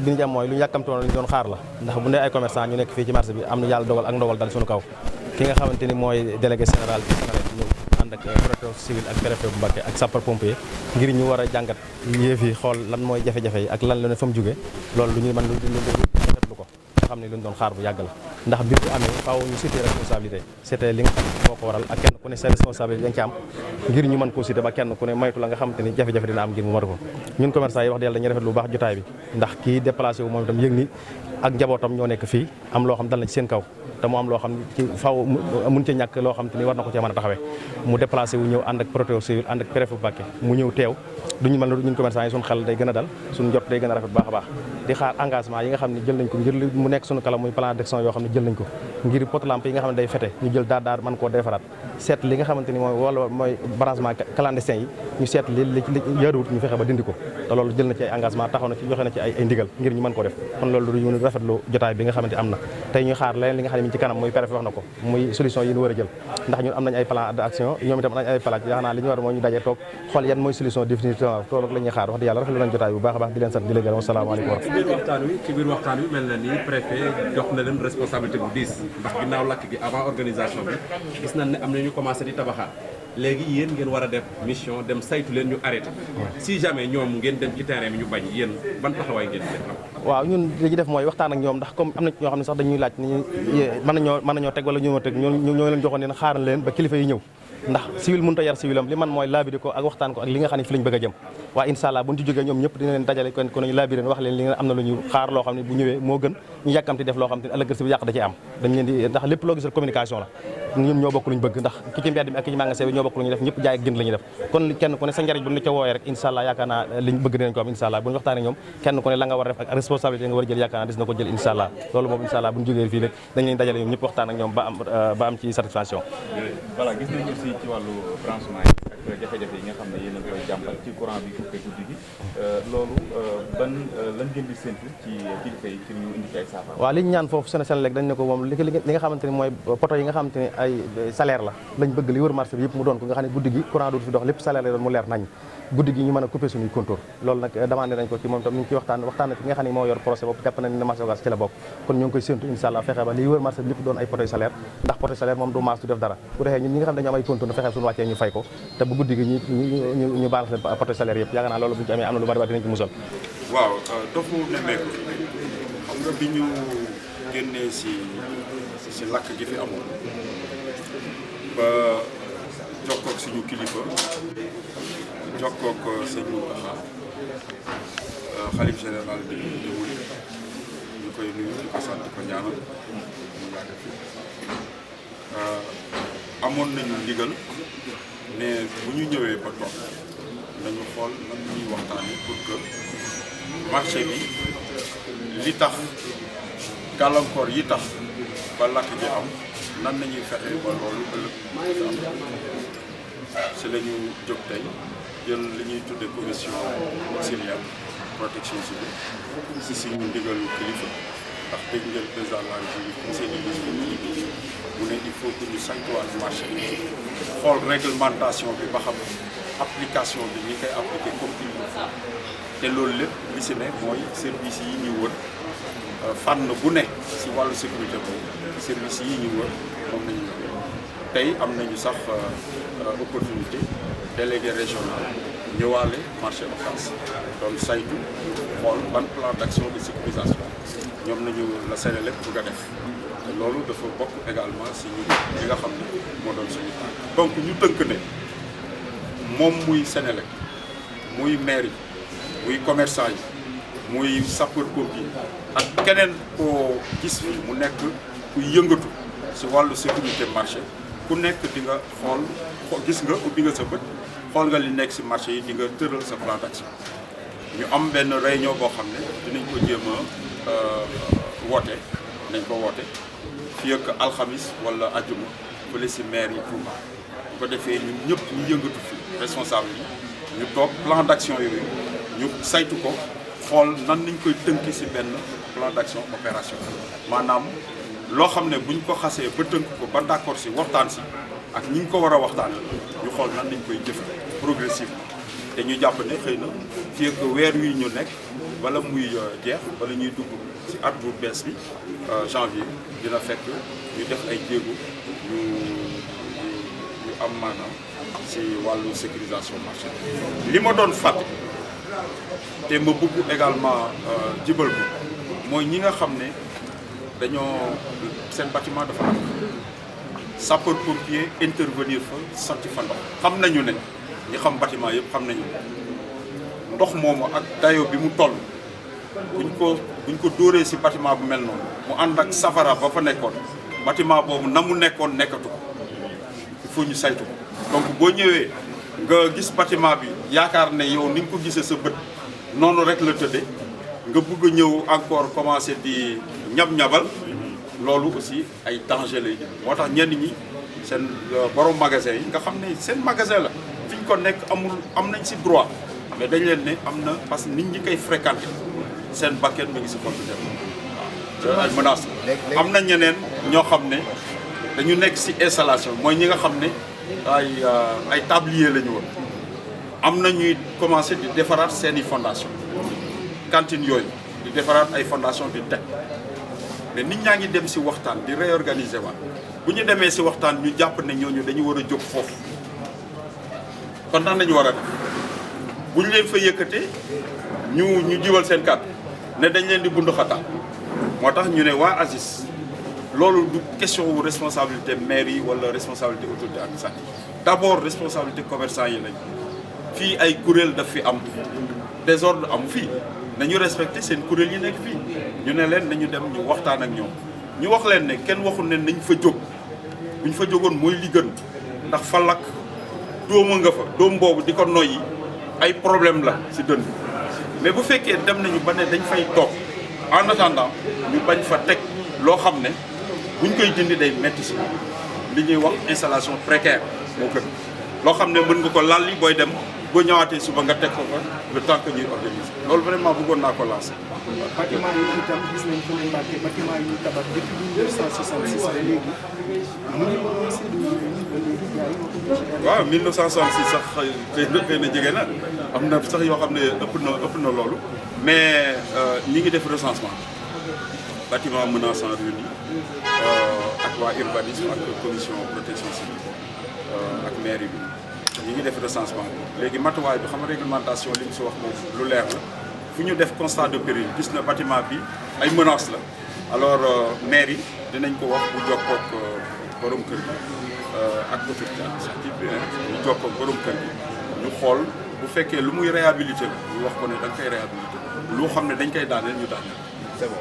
yëg-yëg bi ñu am mooy lu ñu yàkkamtoon lu ñu doon xaar la ndax bu ne ay commerçant ñu nekk fii ci marché bi am na yàlla dogal ak ndogal dal suñu kaw ki nga xamante ni mooy délégué général bi ñëw ànd ak protection civile ak préfet bu Mbacké ak sapeur pompier ngir ñu war a jàngat yëf yi xool lan mooy jafe-jafe yi ak lan la ne fa mu jógee loolu lu ñuy mën lu rafetlu ko nga xam ne lu ñu doon xaar bu yàgg la ndax mbir bu amee faaw ñu cité responsabilité c'était li nga xam ne moo ko waral ak kenn ku ne sa responsabilité dañ ci am ngir ñu mën koo cité ba kenn ku ne moytu la nga xamante ni jafe-jafe dina am ngir mu matu ko ñun commerçant yi wax dëgg yàlla dañuy rafet lu baax jotaay bi ndax kii déplacé wu moom itam yëg ni ak njabootam ñoo nekk fii am loo xam dal na ci seen kaw te mu am loo xam ci faaw mun ci ñàkk loo xam te ni war na ko cee mën a taxawee mu déplacé wu ñëw ànd ak protection civile ànd ak préfet bu Mbacké mu ñëw teew duñu mën ñun commerçant yi suñu xel day gën a dal suñu njot day gën a rafet baax a baax di xaar engagement yi nga xam ne jël nañ ko ngir mu nekk suñu kala muy plan d'action yoo xam ne jël nañ ko ngir potelampe yi nga xam ne day fete ñu jël daar mën koo defaraat seet li nga xamante ni mooy wala mooy branchement clandestin yi ñu seet li yaruwut ñu fexe ba dindi ko te loolu jël na ci ay engagement taxaw na ci joxe na ci ay ndigal ngir ñu mën ko def kon loolu duñu rafetlu jotaay bi nga xamante am na tey ñu xaar leneen li nga xam ne mi ci kanam muy préfet wax na ko muy solution yi ñu war a jël ndax ñun am nañ ay plan d'action ñoom itam am nañ ay plan yaakaar naa li ñu war mooy ñu daje toog xool yan mooy solution définitive loolu la ñuy xaar wax dëgg yàlla rafetlu nañ jotaay bu baax a baax di leen sant di leen gërëm asalaamaaleykum ci biir waxtaan wi mel na ni préfet jox na leen responsabilité bu diis ndax ginnaaw lakk gi avant organisation bi gis nañ ne am na ñu commencé di tabaxaat léegi yéen ngeen war a def mission dem saytu leen ñu arrêté si jamais ñoom ngeen dem ci terrain bi ñu bañ yéen ban taxawaay ngeen def waaw ñun li ñu def mooy waxtaan ak ñoom ndax comme am na ñoo xam ne sax dañuy laaj ni mën nañoo teg wala ñu ma teg ñoo leen joxoon leen xaaral leen ba kilifa yi ñëw ndax civil mënut a yar civilam li man mooy laabiri ko ak waxtaan ko ak li nga xam ne fi lañ bëgg a jëm waaye incha allah bu ñu ci jógee ñoom ñëpp dina leen dajale kon ko nañu laabiri wax leen li nga am na lu ñu xaar loo xam ne bu ñëwee moo gën ñu yàkkamti def loo xam ne ëllëg si bi yàq da ci am dañ leen di ndax lépp loo gisal communication la ñun ñoo bokk lu ñu bëgg ndax ki ci mbedd mi ak ki ci magasin bi ñoo bokk lu ñu def ñëpp jaay ak jënd la ñuy def kon kenn ku ne sa njariñ bu ñu ca wooyee rek incha allah yaakaar naa liñ bëgg dinañ ko am incha allah bu ñu waxtaanee ñoom kenn ku ne la nga war a def ak responsabilité nga war a jël yaakaar naa des na ko jël incha allah loolu moom incha allah bu ñu jógee fii rek dañ leen dajale ñoom ñëpp waxtaan ak ñoom ba am ci satisfaction. voilà gis nañu aussi ci wàllu branchement yi ak jafe-jafe yi nga xam ne yéen a koy jàmbat ci courant bi coupé guddi gi loolu ban lan ngeen di séntu ci kilifa yi ci ñu indi ay saafara. waaw li ñu ñaan foofu Senelec dañ ne ko moom li nga xamante ni mooy poto yi nga xamante ni ay salaire la lañ bëgg li wër marché bi yëpp mu doon ko nga xam ne guddi gi courant du fi dox lépp salaire la doon mu leer nañ guddi gi ñu mën a couper suñuy compteur loolu nag demandé nañ ko ci moom tam ñu ngi ciy waxtaan na ci nga xam ne moo yor procès boobu jàpp nañ ne marché Ocass ci la bokk kon ñu ngi koy séntu incha allah fexe ba li wër marché bi lépp doon ay poto salaire ndax poto salaire moom du maas du def dara bu defee ñun ñi nga xam ne dañoo am ay compteur na fexe suñu wàccee ñu fay ko te bu guddi gi ñu baal leen poto salaire yëpp yaakaar naa loolu bu ñu ci amee am na lu bari dinañ ci musal waaw dofu nemmeeku xam nga bi ñu génnee si lakk gi fi amoon ba jokkoog suñu kilifa jokkoog sëñ xalif général bi di wuli ñu koy nuyu di ko sant ko ñaanal mu yàgg fi amoon nañu ndigal ne bu ñu ñëwee ba toog nañu xool nan ñuy waxtaanee pour que marché bi li tax gàllankoor yi tax ba lakk ji am nan nañuy fexe ba loolu ëllëg am si la ñu jóg tey jël li ñuy tudde commission auxiliaire protection civile si suñu ndigalu kilifa ndax dégg ngeen président de la République conseil des ministres mu ne il faut que ñu saytuwaat marché bi xool réglementation bi ba xam application bi ñi koy appliquer comme il le faut te loolu lépp li si ne mooy service yi ñu wër fànn bu ne si wàllu sécurité boobu service yi ñu wër moom nañu tey am nañu sax opportunité délégué régional ñëwaale marché Ocass doon saytu xool ban plan d'action de sécurisation ñoom nañu la Senelec bëgg a def te loolu dafa bokk également si ñu li nga xam ne moo doon suñu tànk donc ñu tënk ne moom muy Senelec muy maire yi muy commerçant yi muy sapeur pompier ak keneen koo gis fi mu nekk kuy yëngatu si wàllu sécurité marché ku nekk di nga xool gis nga ubbi nga sa bët xool nga li nekk si marché yi di nga tëral sa plan d'action ñu am benn réunion boo xam ne dinañ ko jéem a woote nañ ko woote fii ak alxamis wala ajuma fële si maire yi Touba bu ko defee ñun ñëpp ñu yëngatu fi responsable yi ñu toog plan d'action yooyu ñu saytu ko xool nan nañ koy tënki si benn plan d'action opération maanaam loo xam ne buñ ko xasee ba tënk ko ba d'accord si waxtaan si ak ñi ngi ko war a waxtaan ñu xool nan nañ koy jëf progressivement te ñu jàpp ne xëy na fii ak weer wi ñu nekk bala muy jeex bala ñuy dugg ci at bu bees bi janvier dina fekk ñu def ay jéego yu am maanaam ci wàllu sécurisation marché li ma doon fàtte te ma bëgg également jibal ko mooy ñi nga xam ne dañoo seen bâtiment dafa am sapeur pompier intervenir fa sotti fa ndox xam nañu ne ñi xam bâtiment yëpp xam nañu ndox moomu ak dayo bi mu toll buñ ko dóoree ci bâtiment bu mel noonu mu ànd ak safara ba fa nekkoon bâtiment boobu na mu nekkoon nekkatu ko il faut ñu saytu ko donc boo ñëwee nga gis bâtiment bi yaakaar ne yow ni nga ko gisee sa bët noonu rek la tëddee nga bëgg a ñëw encore commencer di ñab-ñabal loolu aussi ay danger lay jël moo tax ñenn ñi seen borom magasin yi nga xam ne seen magasin la fi ñu ko nekk am nañ ci droit mais dañ leen ne am na parce que nit ñi koy fréquenter seen bakken mi ngi ci xottu dem waaw ay menaces la am na ñeneen ñoo xam ne dañu nekk ci installation mooy ñi nga xam ne ay tablier la ñu woon am na ñuy commencer di defaraat seeni fondation cantine yooyu di defaraat ay fondation di teg mais nit ñaa ngi dem ci waxtaan di réorganiser waat bu ñu demee ci waxtaan ñu jàpp ne ñooñu dañu war a jóg foofu kon nan nañu war a def bu ñu leen fa yëkkatee ñu jiwal seen kàddu ne dañ leen di bundu xataa moo tax ñu ne waa ASIS loolu du question wu responsabilité maire yi wala responsabilité autorité administrative d'abord responsabilité commerçant yi lañ fii ay kuréel daf fi am désordre am fii nañu respecté seen kuréel yi nekk fii ñu ne leen nañu dem ñu waxtaan ak ñoom ñu wax leen ne kenn waxul ne nañ fa jóg buñ fa jógoon mooy li gën ndax fa lakk dóoma nga fa dóom boobu di ko noyyi ay problème la ci dënn mais bu fekkee dem nañu ba ne dañ fay toog en attendant ñu bañ fa teg loo xam ne buñ koy dindi day metti ci li ñuy wax installation précaire moo gën loo xam ne mën nga ko lalli booy dem boo ñëwaatee suba nga teg ko fa le temps que ñuy organiser loolu vraiment bëggoon naa ko lancer. bâtiment yi itam gis nañ fu ne Mbacké bâtiment yi tabax depuis 1966 ba léegi mu ngi commencé di jaay. waaw 1966 sax xëy na jege na am na sax yoo xam ne ëpp na loolu mais ñi ngi def recensement bâtiment menaçant ruine ak waa urbanisme ak commission protection civile ak mairie bi ñi ngi def recensement bi léegi matuwaay bi xam nga réglementation li mu si wax moom lu leer la fu ñu def constat de péril gis na bâtiment bi ay menaces la alors mairie dinañ ko wax bu jokkoog borom kër gi ak autorité administrative bi ñu jokkoog borom kër gi ñu xool bu fekkee lu muy réhabilité la ñu wax ko ne da nga koy réhabilité lu xam ne dañ koy daaneel ñu daaneel. C'est bon.